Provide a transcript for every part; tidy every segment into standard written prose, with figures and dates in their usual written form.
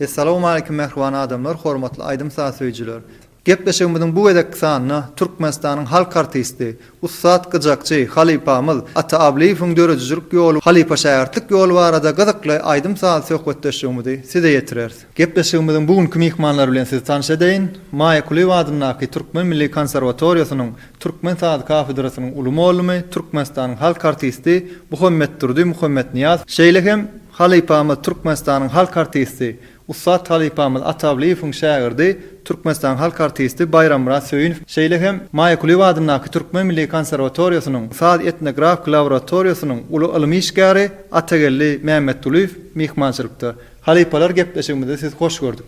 Essalawmaleýkim mähriban adamlar hormatly aýdym saz söýüjiler. Gepleşigimiziň bu gezekki sanynda Türkmenistanyň halk artisti, ussat gyjakçy, halypamyz Ata Ablyýewiň döredijilik ýoly, halypa-şägirtlik ýoly barada gyzykly aýdym-saz söhbetdeşligimizi size ýetireris. Gepleşigimiziň bu günki myhmanlary bilen sizi tanyş edeýin, Maýa Kulyýewa adyndaky Türkmen milli konserwatoriýasynyň türkmen sazy kafedrasynyň uly mugallymy, Türkmenistanyň halk artisti Muhammetdurdy Muhammetnyýazow, şeýle hem halypamyz Türkmenistanyň halk artisti, Ussat halypamyz Ata Ablyýewiň şägirdi, Türkmenistanyň halk artisti Baýrammyrat Söýünow, şeýle hem Maýa Kulyýewa adyndaky Türkmen milli konserwatoriýasynyň saz-etnografik laboratoriýasynyň uly ylmy işgäri Atageldi Mämmetgulyýew myhmançylykda. Halypalar gepleşigimizde sizi hoş gördük.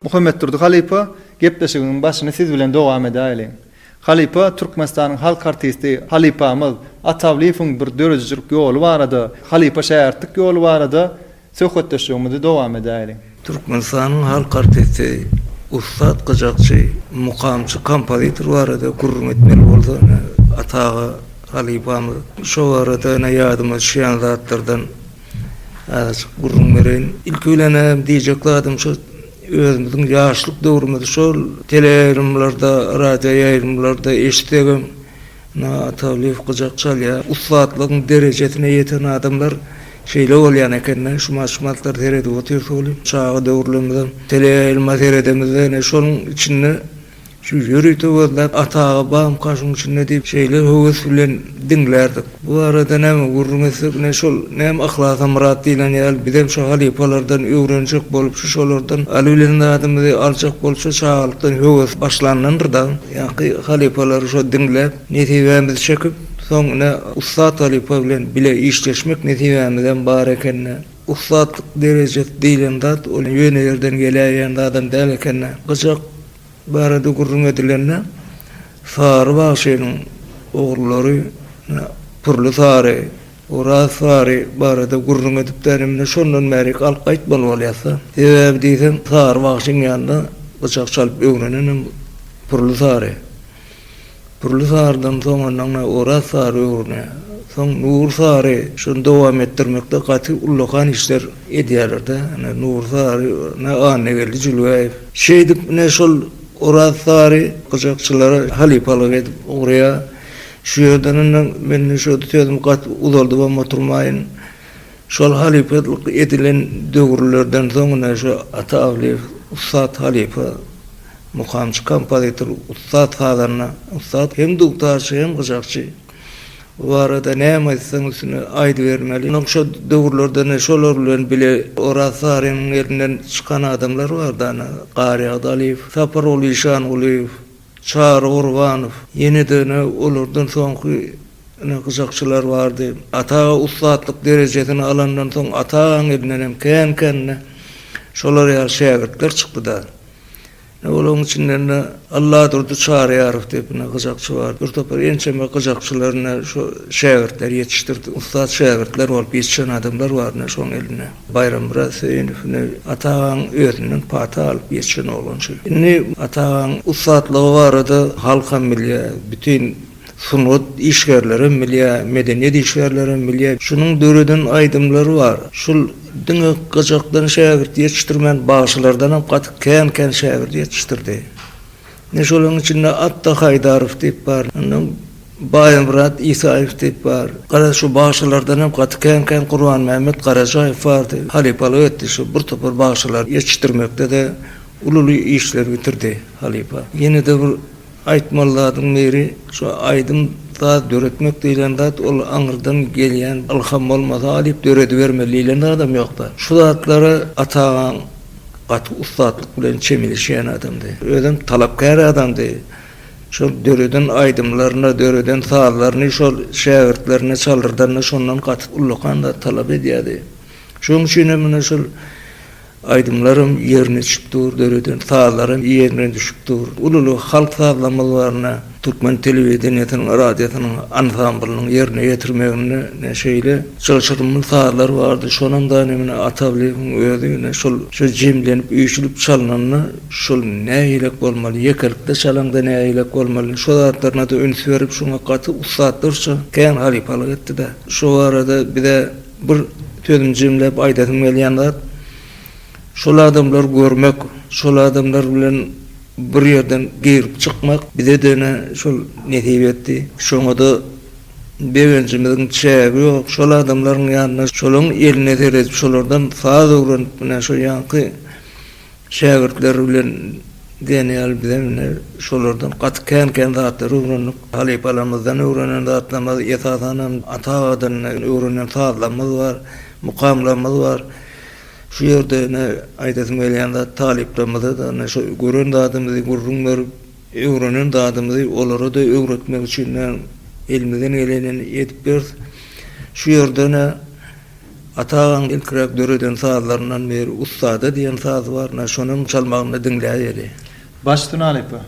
Muhammetdurdy halypa, gepleşigiň başyny siz bilen dowam edäýeliň. Halypa Türkmenistanyň halk artisti halypamyz Ata Ablyýewiň bir döredijilik ýoly barada, halypa-şägirtlik ýoly barada söhbetdeşligimizi dowam edäýeliň. Türkmenistanyň halk artisti, ussat gyjakçy, mukamçy, kompozitor barada gürrüň etmeli bolsa, ine, Ata aga halypamyz. Şo barada ine ýadyma düşýän zatlardan azajyk gürrüň bereýin. Ilki bilen-ä diýjek zadym şu, özümiziň ýaşlyk döwrümiz şol teleýaýlymlarda, radioýaýlymlarda eşitsegem, ine, Ata Ablyýew gyjak çalýar. Ussatlygyň derejesine ýeten adamlar şeýle bolýan eken-dä. Şumat-şumatlar seredip otyrys welin, çaga döwürlerimizem teleýaýlyma seredemizde, ine, şonuň içinde Şu ýörite gözläp Ata aga bamka şuň içinde diýip şeýle höwes bilen diňlärdik. Bu barada näme gürrüň etsek ine şol näme yhlasa myrat diýlen ýaly bizem şu halypalardan öwrenjek bolup şu şolardan alybilen zadymyzy aljak bolup şu çagalykdan höwes başlandandyr da. Ýaňky halypalary şo diňläp nesibämizi çekip. Soň ine ussat halypa bilen bile işleşmek nesibämizem bar eken-de. Ussatlyk derejesi diýlen zat ol ýöne ýerden geläýýän zadam däl eken-de. Gyjak barada gürrüň edilende Sary bagşynyň ogullary Pürli Sary, Oraz Sary barada gürrüň edip dänemde şondan bärik alyp gaýtmaly bolýas-da. Sebäbi diýseň Sary bagşyň ýanynda gyjak çalyp öwrenenem Pürli Sary. Pürli Sarydan soň ondan Oraz Sary öwrenýär. Soň Nury Sary şony dowam etdirmekde gaty ullakan işler edýärler-de. Ine Nury Sary, ine Annageldi Jülgäýew. Şeýdip ine şol Oraz Sary gyjakçylara halypalyk edip ugraýar. Şu ýerden indi men şu sözümi gaty uzaldybam oturmaýyn. Şol halypalyk edilen döwürlerden soň ine şu Ata Ablyýew ussat halypa, mukamçy kompozitor, ussat sazanda, ussat hem dugtarçy hem gyjakçy. Bu barada näme aýtsaň üstüne aýdybermeli. Onuň şo döwürlerde ine şolar bilen bile Oraz Sarynyň elinden çykan adamlar bardy, ana Garýagdy Alyýew, Saparguly Işangulyýew, Çary Gurbanow, ýene-de ine olardan soňky ine gyjakçylar bardy. Ata aga ussatlyk derejesini alandan soň Ata agaň elinden hem kän-kän ine şolar ýaly şägirtler çykdy-da. Ine olaryň içinden-de Alladurdy Çaryýarow diýip ine gyjakçy bardy. Bir topar ençeme gyjakçylar ine şo şägirtleri ýetişdirdi. Ussat şägirtler bolup ýetişen adamlar bar ine şoň elinde. Baýramyrat Söýünow ine Ata agaň özünden pata alyp ýetişen oglan şu. Indi Ata agaň ussatlygy barada halkam bilýär, bütin sungat işgärlerem bilýär, medeniýet işgärlerem bilýär. Şunuň döreden aýdymlary bar. Şul diňe gyjakdan şägirt ýetişdirmän, bagşylardanam gaty kän-kän şägirt ýetişdirdi. Ine şolaryň içinde Atda Haýdarow diýip bar. Ondan Baýamyrat Isaýew diýip bar. Garaz şu bagşylardan hem gaty kän-kän Gurbanmämmet Garajaýew bardy. Halypalyk etdi şu bir topar bagşylary ýetişdirmekde-de uly-uly işler bitirdi halypa. Ýene-de bir aýtmaly zadyň biri şu aýdym saz döretmek diýlen zat ol aňyrdan gelýän ylham bolmasa alyp döredibermeli diýlen zadam ýok-da. Şu zatlara Ata agaň gaty ussatlyk bilen çemeleşýän adamdy. Özem talapkär adamdy. Şol döreden aýdymlaryny, döreden sazlaryny şol şägirtlerine çaldyrdan-da şondan gaty ullakan zat talap edýärdi. Şonuň üçin hem ine şol aýdymlaram ýerine düşüp dur, döreden sazlaram ýerine düşüp dur. Uly-uly halk sazlamyz bar ine, türkmen telewideniýesiniň, radiosynyň ansamblynyň ýerine ýetirmeginde ine şeýle çylşyrymly sazlar bardy. Şonam da ine Ata Ablyýewiň özi ine şol şo jemlenip, üýşülip çalnanda Şol nähilek bolmaly, ýekelikde çalaňda nähilek bolmaly, şo zatlaryna-da üns berip, şoňa gaty ussatlarça kän halypalyk etdi-dä. Şo barada bize bir sözümi jemläp aýdasym gelýän zat, şol adamlary görmek, şol adamlar bilen bir ýerden girip çykmak bize-de ine şol nesip etdi. Şoňa-da begenjimiziň çägi ýok. Şol adamlaryň ýanynda, şolaryň eline seredip, şolardan saz öwrenip, ine şo ýaňky Şägirtler bilen diýen ýaly bizem ine şolardan gaty kän-kän zatlary öwrendik. Halypalarymyzdan öwrenen zatlarymyz, esasanam Ata agadan öwrenen sazlarymyz bar, mukamlarymyz bar. Şu ýerde ine aýdasym gelýän zat talyplarymyza-da ine şu gören zadymyzy gürrüň berip, öwrenen zadymyzy olara-da öwretmek üçin elimizden gelenini edip ýörüs. Şu ýerde ine Ata agaň ilkiräk döreden sazlaryndan biri Ussada diýen sazy bar, ine şonuň çalmagyny diňläýeli. Baş üstüne halypa.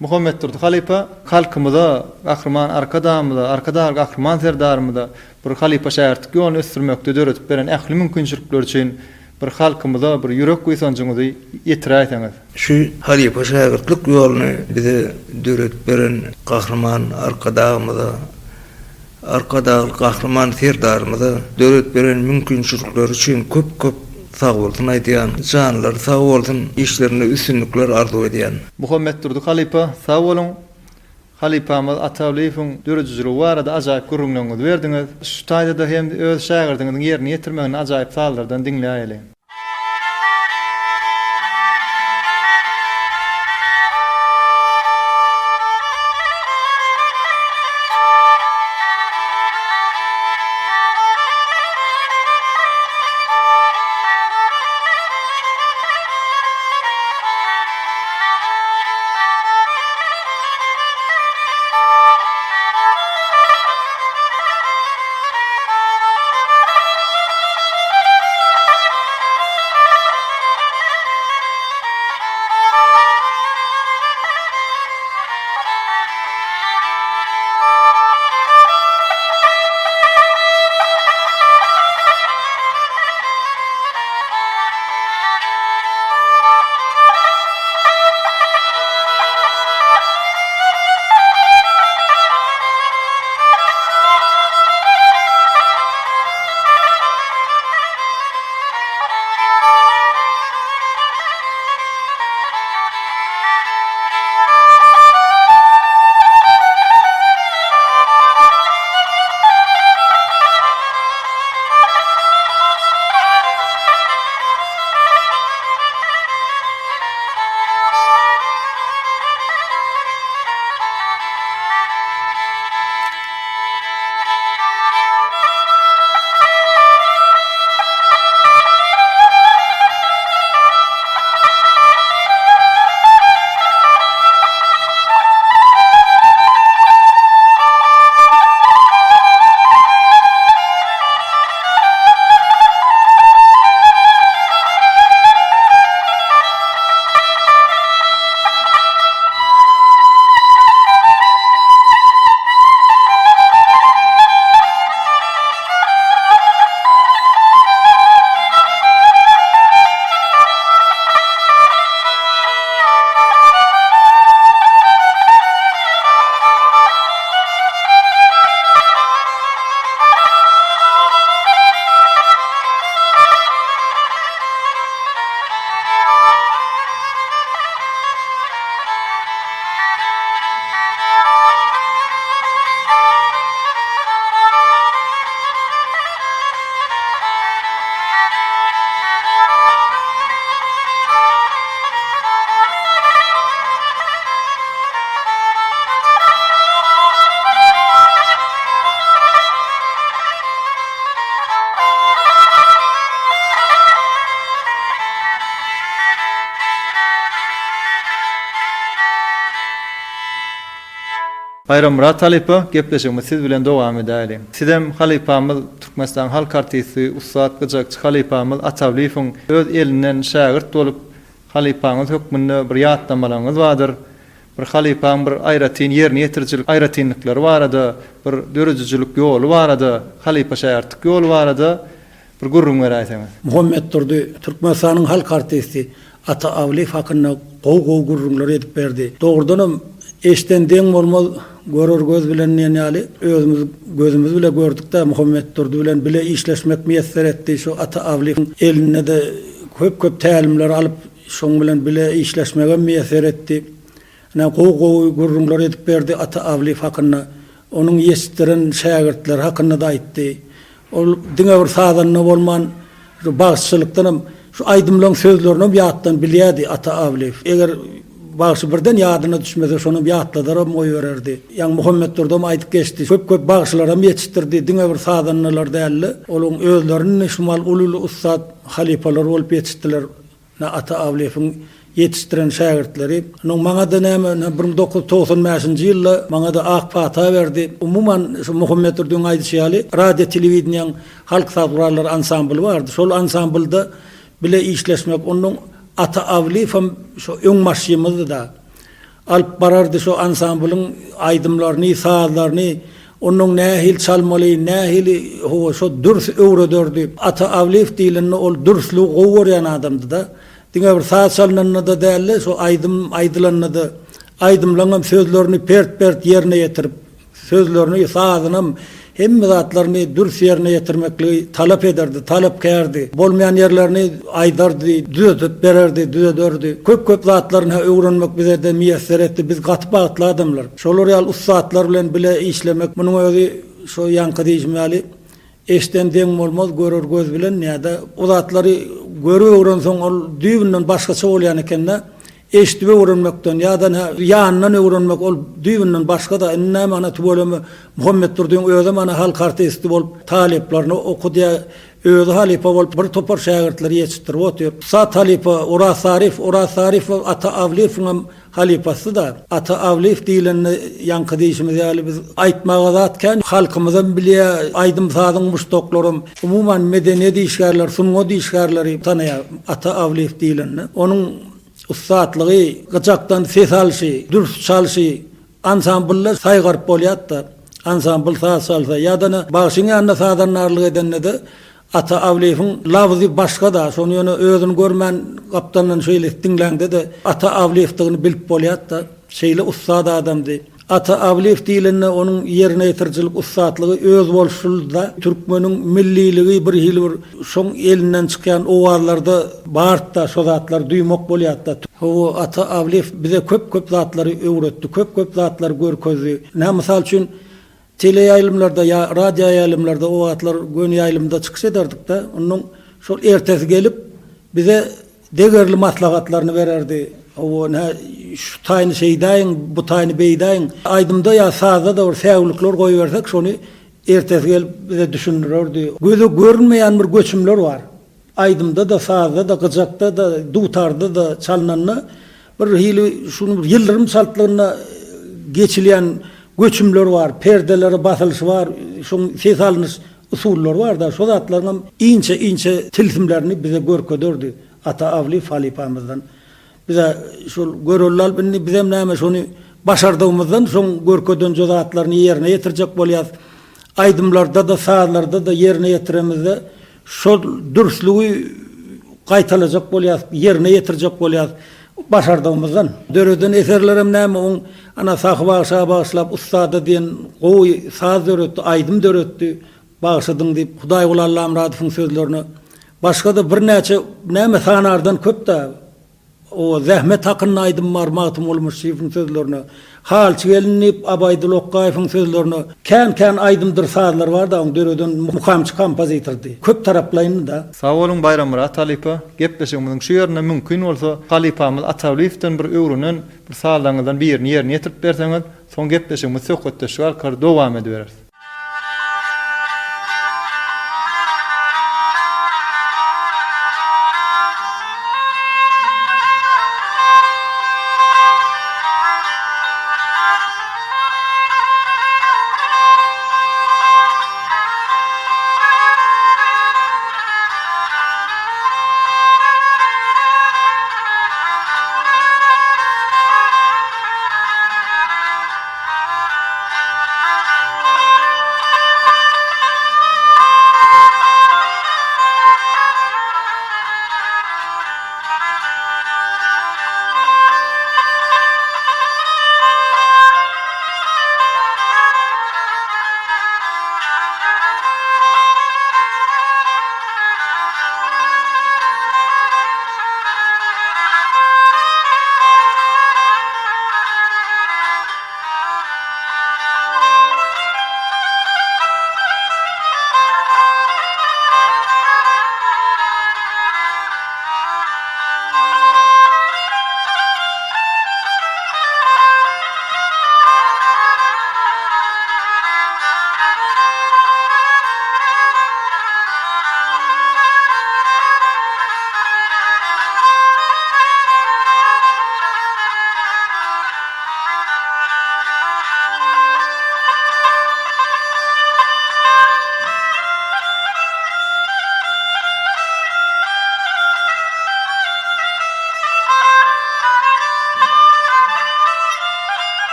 Muhammetdurdy halypa halkymyza, Gahryman Arkadagymyza, Arkadagly Gahryman Serdarymyza bir halypa-şägirtlik ýoluny ösdürmekde döredip beren ähli mümkinçilikleri üçin bir halkymyza bir ýürek buýsanjyňyzy ýetiräýseňiz. Şu halypa-şägirtlik ýoluny bize döredip beren Gahryman Arkadagymyza, Arkadagly Gahryman Serdarymyza döredip beren mümkinçilikleri üçin köp-köp sagbolsun aýdýan. Janlary sag bolsun, işlerinde üstünlikler arzuw edýän. Muhammetdurdy halypa sag boluň. Halypamyz Ata Awlyýewiň döredijiligi barada ajaýyp gürrüňleriňizi berdiňiz. Şu taýda-da hem öz şägirdiňiziň ýerine ýetirmeginde ajaýyp sazlardan diňläýeli. Baýrammyrat halypa, gepleşigimizi siz bilen dowam edäýeliň. Sizem halypamyz Türkmenistanyň halk artisti, ussat gyjakçy halypamyz Ata Awlyýewiň öz elinden şägirt bolup, halypaňyz hökmünde bir ýatlamalaryňyz bardyr. Bir halypaň bir aýratyn ýerine ýetirijilik aýratynlyklary barada, bir döredijilik ýoly barada, halypa-şägirtlik ýoly barada bir gürrüň beräýseňiz. Muhammetdurdy Türkmenistanyň halk artisti Ata Awlyýew hakynda gowy-gowy gürrüňleri edip berdi. Dogrudanam, eşden deň bolmaz, görer göz bilen diýen ýaly, özümiz gözümiz bile gördük-dä, Muhammetdurdy bilen bile işleşmek miýesser etdi. Şu Ata Awlyýewiň elinde-de köp-köp tälimler alyp, Şoň bilen bile işleşmegem miýesser etdi. Ine, gowy-gowy gürrüňler edip berdi Ata Awlyýew hakynda. Onuň ýetişdiren şägirtleri hakynda-da aýtdy. Ol diňe bir sazanda bolman, şu bagşyçylykdanam, şu aýdymlaryň sözlerinem ýatdan bilýärdi Ata Awlyýew. Eger bagşy birden ýadyna düşmese, şonam ýatladaram goýbererdi. Ýaňy Muhammetdurdam aýdyp geçdi. Köp-köp bagşylaram ýetişdirdi, diňe bir sazandalar däl-de. Olaryň özlerini şumal uly-uly ussat halypalar bolup ýetişdiler. Ine, Ata Awlyýewiň ýetişdiren şägirtleri. Onuň maňa-da näme, ine, 1995-nji ýylda maňa-da ak pata berdi. Umuman, şu Muhammetdurdyň aýdyşy ýaly, radio-telewideniýäň halk saz gurallary ansambly bardy. Şol ansamblda bile işleşmek, onnoň Ata Awlyýewem şo öňbaşçymyzdy-da. alyp barardy şo ansamblyň aýdymlaryny, sazlaryny, onnoň nähili çalmaly, nähili hawa şo dürs öwrederdi. Ata Awlyýew diýlende ol dürslügi gowy görýän adamdy-da. Diňe bir saz çalnanda-da däl-de, şo aýdym aýdylanda-da aýdymlaňam sözlerini pert-pert ýerine ýetirip, Sözlerini, sazynam, hemme zatlaryny dürs ýerine ýetirmekligi talap ederdi, talapkärdi. Bolmaýan ýerlerini aýdardy, düzedip bererdi, düzederdi. Köp-köp zatlaryny-ha öwrenmek bize-de miýesser etdi. Biz gaty bagtly adamlar. Şolar ýaly ussatlar bilen bile işlemek, munuň özi şo ýaňky diýşim ýaly, Eşden deň bolmaz, görer göz bilen ýa-da o zatlary görüp öwrenseň ol düýbünden başgaça bolýan eken-de. Eşidip öwrenmekden ýa-da ýanyndan öwrenmek ol düýbünden başga-da. Indi näme ana tüweleme Muhammetdurdyň özem ana halk artisti bolup talyplaryny okudýar. Özi halypa bolup bir topar şägirtleri ýetişdirip otyr. Ussat halypa Oraz Saryýew, Oraz Saryýew Ata Awlyýewiňem Halypasy-da. Ata Awlyýew diýlende ýaňky diýşimiz ýaly biz aýtmaga zat kän. Halkymyzam bilýär, aýdym-sazyň muşdaklaram, umuman medeniýet işgärleri, sungat işgärleri tanaýar Ata Awlyýew diýlende. Onuň ussatlygy, gyjakdan ses alşy, dürs çalşy ansamblda saýgaryp bolýardy-da. Ansambl saz çalsa ýa-da bagşyň ýanynda sazandarlyk edende-de Ata Awlyýewiň labzy başga-da, şony ýöne özüni görmän gapdalyndan şeýle diňläňde-de Ata Awlyýewdigini bilip bolýardy-da. Şeýle ussat adamdy. Ata Awlyýew diýlende onuň ýerine ýetirijilik ussatlygy özboluşlydy-da. Türkmeniň milliligi bir hili bir şoň elinden çykýan owazlarda bardy-da, şo zatlary duýmak bolýardy-da. Hawa, Ata Awlyýew bize köp-köp zatlary öwretdi, köp-köp zatlary görkezdi. Ynha, mysal üçin, Teleýaýlymlarda ýa radioýaýlymlarda o wagtlar göni ýaýlymda çykyş ederdik-de, onnoň şol ertesi gelip, bize degerli maslahatlaryny bererdi. Hawa, ine, şu taýyny şeýdäýiň, bu taýyny beýdäýiň. Aýdymda ýa sazda-da bir säwlikler goýbersek, şony ertesi gelip bize düşündirerdi. Göze görünmeýän bir göçümler bar. Aýdymda-da, sazda-da, gyjakda-da, dutarda-da çalnanda bir hili şuny bir ýyldyrym çaltlygynda geçilýän göçümler bar, perdelere basylyşy bar, şoň ses alnyş usullary bar-da, şo zatlaryňam inçe-inçe tilsimlerini bize görkezerdi Ata Awlyýew halypamyzdan. Biz-ä şol görelde alyp indi bizem näme şony başardygymyzdan şoň görkezenje zatlaryny ýerine ýetirjek bolýas. Aýdymlarda-da, sazlarda-da ýerine ýetiremizde Şol dürslügi gaýtalajak bolýas, ýerine ýetirjek bolýas başardygymyzdan. Döreden eserlerem näme oň ana Sahy bagşa bagyşlap Ussada diýen gowy saz döretdi, aýdym döretdi, bagşydyň diýip Hudaýguly Allamyradowyň sözlerine. Başga-da birnäçe näme sanardan köp-dä. Oba zähmet hakynda aýdym bar Magtymguly Myşşyýewiň sözlerine. Halçy gelin diýip Abaýdy Lokgaýewiň sözlerine. Kän-kän aýdymdyr sazlar bar-da oň döreden mukamçy kompozitordy. Köp taraplaýyndy-da. Sag boluň Baýrammyrat halypa. Gepleşigimiziň şu ýerinde mümkin bolsa halypamyz Atawlyýewden bir öwrenen bir sazlaryňyzdan birini ýerine ýetirip berseňiz, soň gepleşigimizi söhbetdeşlik arkaly dowam ediberis.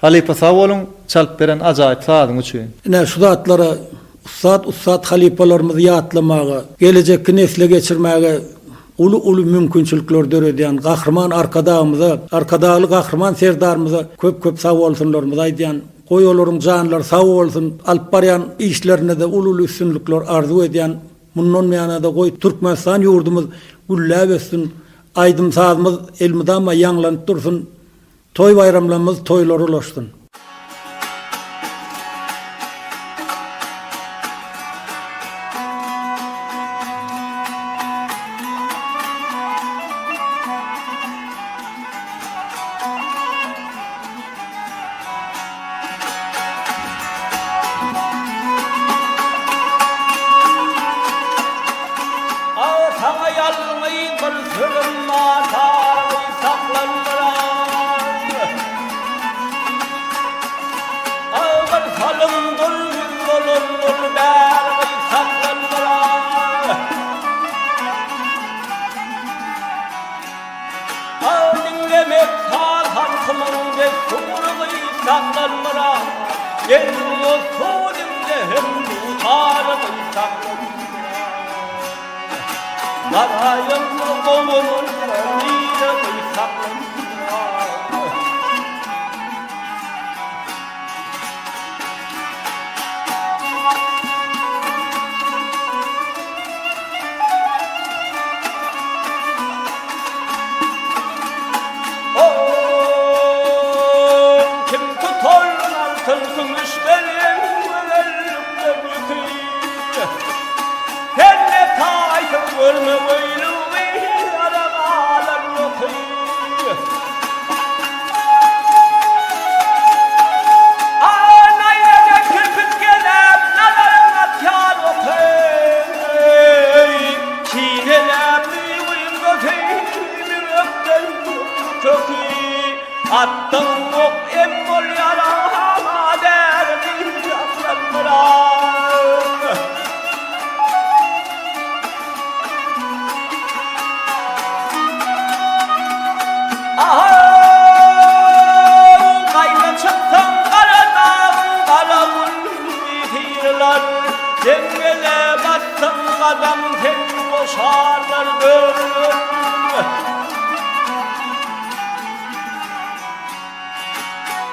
Halypa sag boluň çalyp beren ajaýyp sazyň üçin. Ine şu zatlara ussat ussat halypalarymyzy ýatlamaga, gelejekki nesle geçirmäge uly uly mümkinçilikler döredýän Gahryman Arkadagymyza, Arkadagly Gahryman Serdarymyza köp köp sag bolsunlarymyzy aýdýan. Goý olaryň janlary sag bolsun, alyp barýan işlerinde-de uly uly üstünlikler arzuw edýän. Mundan buýana-da goý Türkmenistan ýurdumyz gülläp össün, aýdym-sazymyz elmydama ýaňlanyp dursun. Toý-baýramlarymyz toýlara ulaşsyn! Aw saňa ýalňyz bir sözüm bar saryny saklandyran. Aw bir salym dur ýüz bolandyr bäri saklandyran. Aw diňlemek saz halkymyň dessuryny saklandyran. Gel dost diňle hem dutaryny saklandyran. Garaýyňda gowurylsa nire saklandyran. Kim tutar altyn kümüşden gözellikden ýüki? Sen ne taýsyň görmegeýligi ýara galan ýoky. Naýzada kirpik gezäp nazaryň atýar oky. Kineläp duýgyň göki ýürekden köki. Atdyň ok em bolýar derdi ýatlandyran. Ahaw, gaýra çyksaň gara dagyň gara gully syrylar, Jeňňele bassaň gadam sen goşarlar börüler.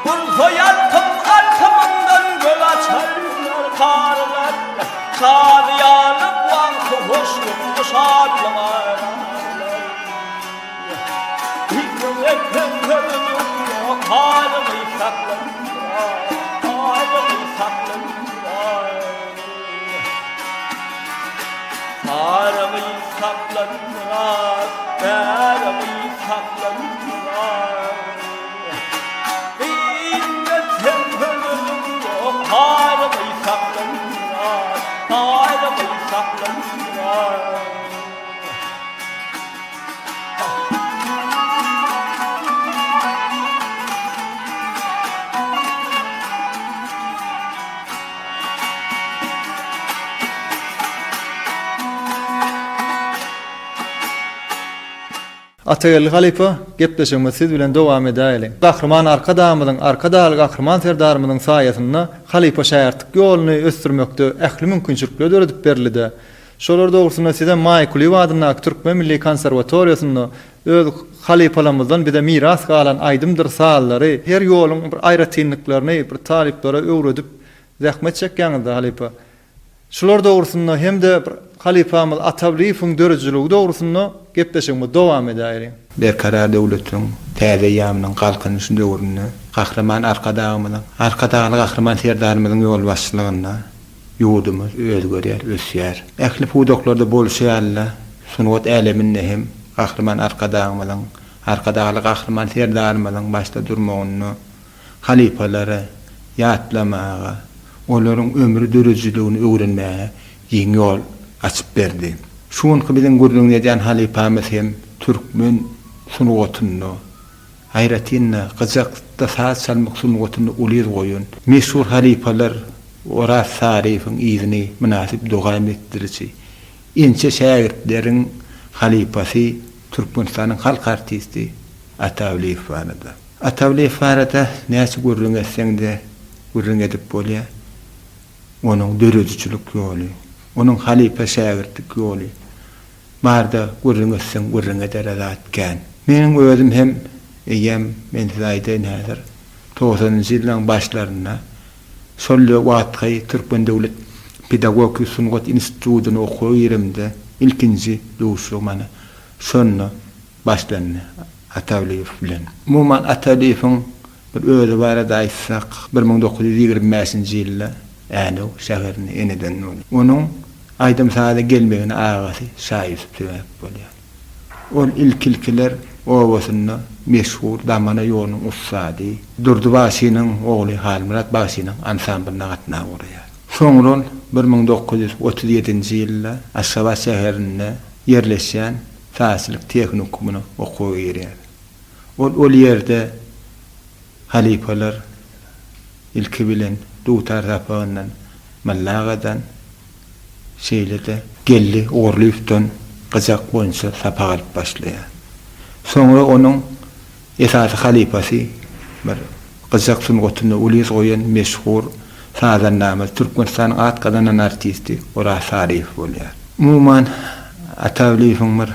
Gulsa ýalkym alkymyňdan göz açarlar karylar, Şadyýanlyk wagty hoşlukly şatlyga ararlar. Ýürekden sözümiň ýok halyňy saklandyrar, halyňy saklandyrar. Halyňy saklandyrar, bäriňi saklandyrar. Diňle sen sözümiň ýok halyňy saklandyrar, halyňy saklandyrar. Atageldi halypa, gepleşigimizi siz bilen dowam edäýeliň. Gahryman Arkadagymyzyň, Arkadagly Gahryman Serdarymyzyň saýasynda halypa-şägirtlik ýoluny ösdürmekde ähli mümkinçilikler döredip berildi-de. Şolar dogrusynda sizem Maýa Kulyýewa adyndaky Türkmen milli konserwatoriýasynda öz halypalarymyzdan bize miras galan aýdymdyr sazlary, her ýoluň bir aýratynlyklaryny bir talyplara öwredip zähmet çekýäňiz-de halypa. Şular dogrusynda hem-de bir halypamyz Ata Abylyýewiň döredijiligi dogrusynda gepleşigimizi dowam edäýeliň. Berkarar döwletiň täze eýýamynyň Galkynyşy döwründe Gahryman Arkadagymyzyň, Arkadagly Gahryman Serdarymyzyň ýolbaşçylygynda Ýurdumyz özgerýär, ösýär. Ähli pudaklarda bolşy ýaly-da, sungat äleminde hem Gahryman Arkadagymyzyň, Arkadagly Gahryman Serdarymyzyň başda durmagynda halypalary ýatlamaga, olaryň ömri döredijiligini öwrenmäge giň ýol açyp berdi. Şu günki biziň gürrüňini edýän halypamyz hem türkmen sungatynda, Aýratyn-da, gyjakda saz çalmak sungatynda uly yz goýan meşhur halypalar Oraz Saryýewiň yzyny mynasyp dowam etdiriji, inçe şägirtleriň halypasy, Türkmenistanyň halk artisti Ata Awlyýew barada. Ata Ablyýew barada näçe gürrüň etseň-de gürrüň edip bolýar. Onuň döredijilik ýoly, onuň halypa-şägirtlik ýoly barada gürrüň etseň gürrüň edere zat kän. Meniň özüm hem eýýäm, men size aýdaýyn häzir, togsanynjy ýyllaryň başlarynda şol wagtky Türkmen döwlet pedagogiki sungat institutyna okuwa giremde ilkinji duşuşygym ana şonda başlandy Ata Ablyýew bilen. Umuman Ata Ablyýewiň bir özi barada aýtsak, 1925-nji ýylda Änew şäherinde eneden bolýar. Onuň aýdym-saza gelmegine agasy Şaýusup sebäp bolýar. Ol ilki-ilkiler obasynda meşhur damana ýolunyň ussady Durdy bagşynyň ogly Halmyrat bagşynyň ansamblyna gatnap ugraýar. Soňra ol 1937-nji ýylda Aşgabat şäherinde ýerleşýän sazçylyk tehnikumyna okuwa girýär. Ol ol ýerde halypalar ilki bilen dutar sapagyndan Mylla agadan, şeýle-de Geldi Ugurlyýewden gyjak boýunça sapak alyp başlaýar. Soňra onuň esasy halypasy bir gyjak sungatynda uly yz goýan meşhur sazandamyz, Türkmenistanyň at gazanan artisti Oraz Saryýew bolýar. Umuman, Ata Ablyýewiň bir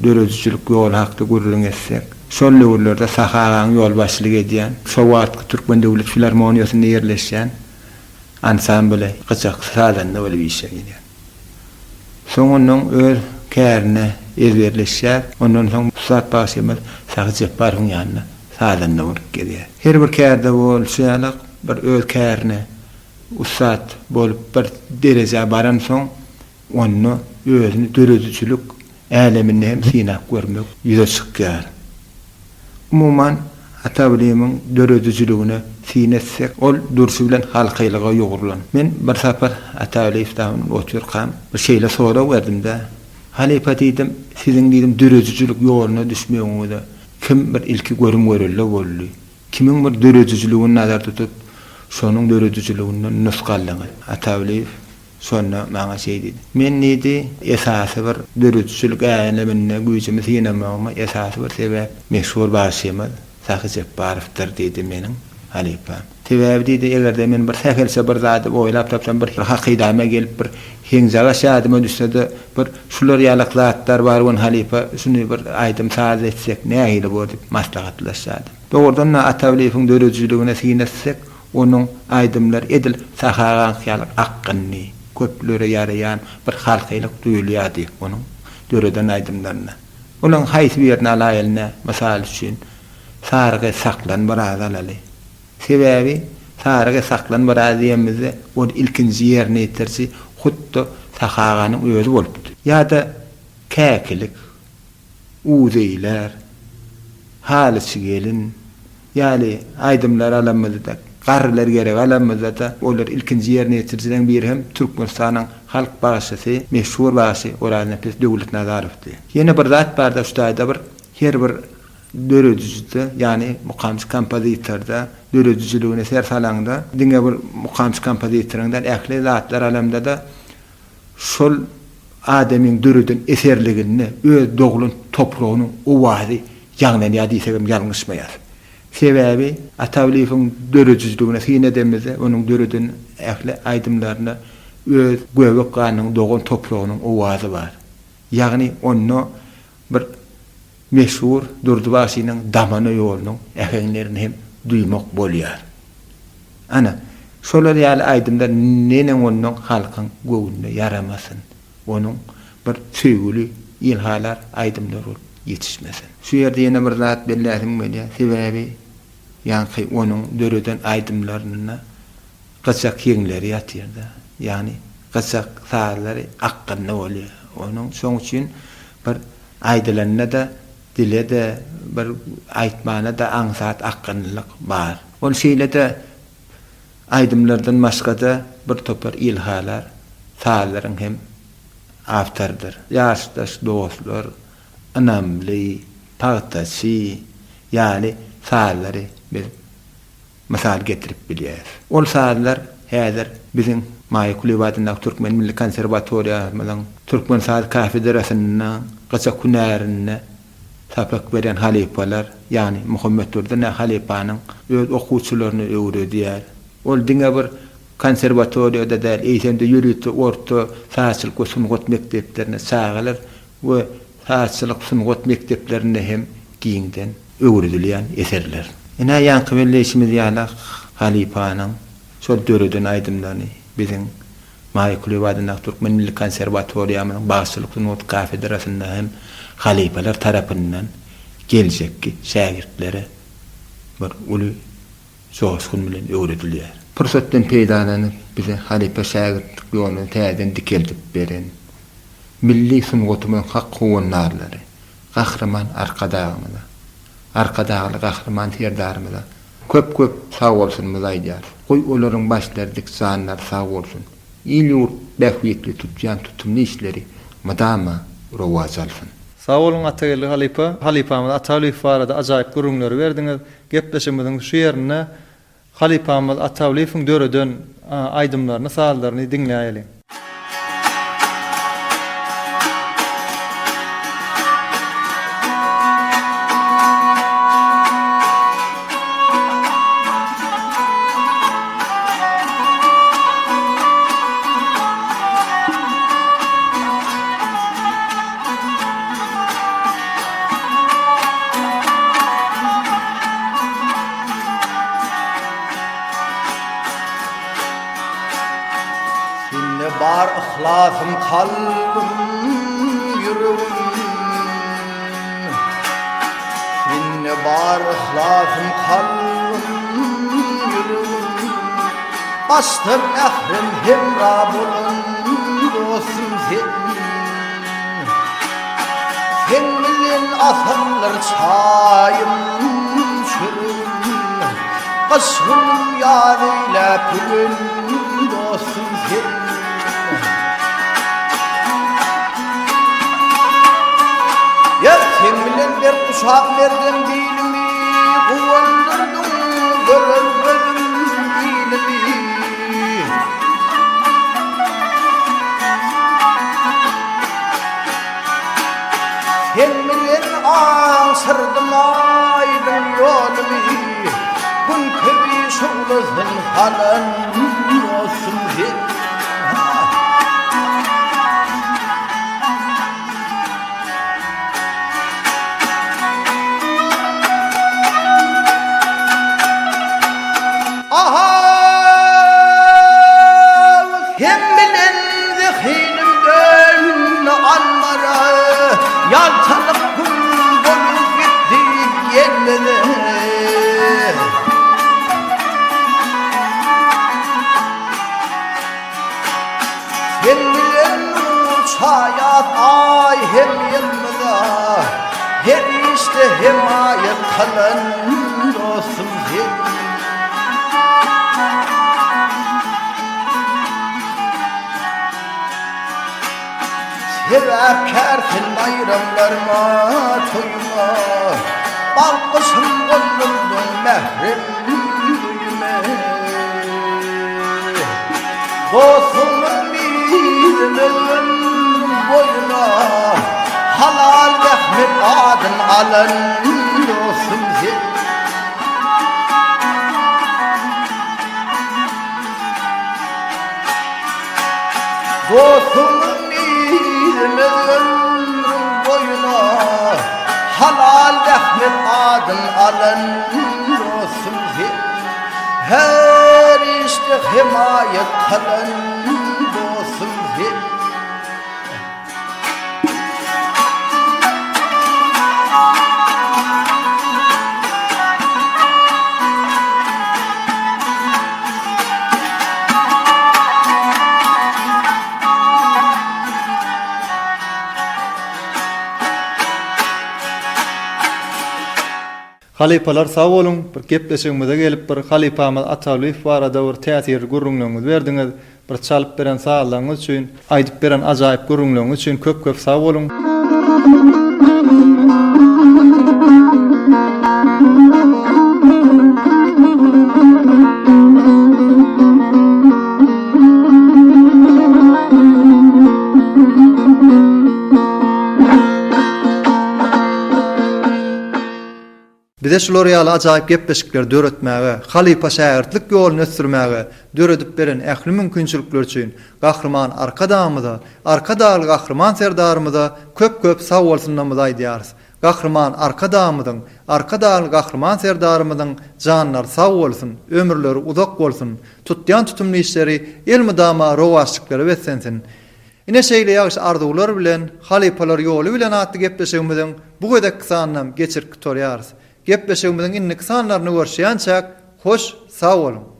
döredijilik ýoly hakda gürrüň etsek, şol döwürlerde Sahy agaň ýolbaşçylyk edýän, şo wagtky Türkmen döwlet filarmoniýasynda ýerleşýän ansambly gyjakçy sazanda bolup işe girýär. Soň ondan öz kärine ezberleşýär. Ondan soň ussat bagşymyz Sahy Jepbarowyň ýanyna sazanda bolup gelýär. Her bir kärde bolşy ýaly bir öz kärine ussat bolup bir derejä baransoň onda özüni döredijilik äleminde hem synap görmek ýüze çykýar. Umuman, Ata Bilimiň döredijiligine syn etsek, ol durşy bilen halkylyga ýugrulan. Men bir sapar Ata Alyýew dagy bilen otyrkam, bir şeýle sorag berdim-de, Halypa diýdim, siziň diýdim döredijilik ýoluna düşmegiňize kim bir ilki görüm-görelde boldy? Kimiň bir döredijiligini nazar tutup, şonuň döredijiliginden nusga aldyňyz? Ata Alyýew Şonda maňa şeý diýdi. Men diýdi, esasy bir döredijilik äleminde güýjümi synamagyma esasy bir sebäp meşhur bagşymyz Sahy Jepbarowdyr diýdi meniň halypam. Sebäbi diýdi, eger-de men bir sähelçe bir zady oýlap tapsam, bir hakydama gelip bir heňjagaş ýadyma düşse-de, bir şular ýalak zatlar bar wen halypa şuny bir aýdym-saz etsek nähili bor diýip maslahatlaşýardym. Dogrudan-da Ata Ablyýewiň döredijiligine syn etsek, Onuň aýdymlary edil Sahy agaňky ýaly akgynly, köplere ýaraýan bir halkylyk duýulýardy onuň döreden aýdymlarynda. Olaň haýsy birini alaýaly-nä, mysal üçin, Sary gyz saklan biraz alaly. Sebäbi Sary gyz saklan biraz diýenimizde ony ilkinji ýerine ýetiriji hut-da Sahy aganyň özi bolupdy. Ýa-da Käkilik, Uzeýler, Halyçy gelin ýaly aýdymlary alanymyzda, Garrylar gerek alanymyzda-da, olary ilkinji ýerine ýetirijileriň biri hem Türkmenistanyň halk bagşysy, meşhur bagşy Oraznepes Döwletnazarowdy. Ýene bir zat bar-da şu taýda bir her bir döredijide, ýagny mukamçy kompozitorda döredijiligine ser salaňda, diňe bir mukamçy kompozitoryň däl, ähli zatlar alamda-da şol adamyň döreden eserliginde öz doglan topragynyň owazy ýaňlanýar diýsegem ýalňyşmaýarys. Sebäbi Ata Alyýewiň döredijiligine syn edenimizde onuň döreden ähli aýdymlarynda öz göbek ganynyň dogan topragynyň owazy bar. Ýagny onda bir meşhur Durdy bagşynyň damana ýolunyň äheňlerini hem duýmak bolýar. Ana, şolar ýaly aýdymlar neneň onnoň halkyň göwnüne ýaramasyn, onuň bir söýgüli, ilhalar aýdymlary bolup ýetişmesin. Şu ýerde ýene bir zat belläsim gelýär, sebäbi ýaňky onuň döreden aýdymlarynda gyjak heňleri ýatyr-da, ýagny gyjak sazlary akgynly bolýar. Onuň şoň üçin bir aýdylanda-da dile-de, bir aýtmana-da aňsat akgynlylyk bar. Ol şeýle-de aýdymlardan başga-da bir topar ilhalar sazlaryň hem awtorydyr. Ýaşdaş dostlar, Ynamly, Pagtaçy ýaly sazlary biz mysal getirip bilýäris. Ol sazlar häzir biziň Maýa Kulyýewa adyndaky Türkmen milli konserwatoriýamyzyň türkmen saz kafedrasynda gyjak hünärinde. sapak berýän halypalar, ýagny Muhammetdurdy ne halypanyň öz okuwçylaryna öwredýär. Ol diňe bir konserwatoriýada däl, eýsem-de ýörite orta sazçylyk we sungat mekdeplerinde, çagalar we sazçylyk sungat mekdeplerinde hem giňden öwredilýän eserler. Ine, ýaňky belleýşimiz ýaly, halypanyň şol döreden aýdymlaryny biziň Maýa Kulyýewa adyndaky Türkmen milli konserwatoriýamyzyň bagşylyk sungaty kafedrasynda hem halypalar tarapyndan geljekki şägirtlere bir uly joşgun bilen öwredilýär. Pursatdan peýdalanyp, bize halypa-şägirtlik ýoluny täzeden dikeldip beren milli sungatymyzyň hak howandarlary Gahryman Arkadagymyza, Arkadagly Gahryman Serdarymyza köp-köp sagbolsunymyzy aýdýarys. Goý, olaryň başlary dik, janlary sag bolsun! Il-ýurt bähbitli tutýan tutumly işleri mydama rowaç alsyn! Sag boluň Atageldi halypa. Halypamyz Ata Alyýew barada ajaýyp gürrüňleri berdiňiz. Gepleşigimiziň şu ýerinde Halypamyz Ata Alyýewiň döreden aýdymlaryny, sazlaryny diňläýeliň. Sende bar yhlasym kalbym ýüregim Sende bar yhlasym kalbym ýüregim Başdan mährem hemra bolan dostum sen Seň bilen asyrlar çaýym, çöregim, Gyş günüm ýaz eýläp gülen dostum sen. Ýer seň bilen berk guşap merdem bilimi, Guwandyrdyň görer gözüm ilimi. Sen bilen aňşyrdym aýdyň ýolumy, Gün kibi şuglasyn salan dostum sen. Ahaw, sen bilen zehinim döndi anbara, Ýaltalyk gül bolup gitdi ýellere. Sen bilen nur çaýat aý hem ýyldyza, Her işde hemaýat kylan dostum sen. Sebäpkär sen baýramlaryma, toýuma, Bal gyşym gondurdyň mährem öýüme. Dostlugyňyz mizemez ömrüň boýuna, Halal zähmet adyn alan dostum sen. Dostlugyňyz mizemez ömrüň boýuna, Halal zähmet adyn alan dostum sen. Her işde hemaýat kylan dostum sen. Halypalar sag boluň bir gepleşigimize gelip bir halypamyz Atalyýew barada bir täsirli gürrüňleriňizi berdiňiz bir çalyp beren sazlaryňyz üçin aýdyp beren ajaýyp gürrüňleriňiz üçin köp köp sag boluň. Bize şular ýaly ajaýyp gepleşikleri döretmäge, halypa-şägirtlik ýoluny ösdürmäge döredip beren ähli mümkinçilikleri üçin Gahryman Arkadagymyza, Arkadagly Gahryman Serdarymyza köp-köp sagbolsunlarymyzy aýdýarys. Gahryman Arkadagymyzyň, Arkadagly Gahryman Serdarymyzyň janlary sag bolsun, ömürleri uzak bolsun, tutýan tutumly işleri elmydama rowaçlyklara beslensin! Ine şeýle ýagşy arzuwlar bilen Halypalar ýoly bilen atly gepleşigimiziň bu gezekki sanynam geçirip gutarýarys. Gepleşigimiziň indiki sanlarynda görüşýänçäk, hoş sag boluň!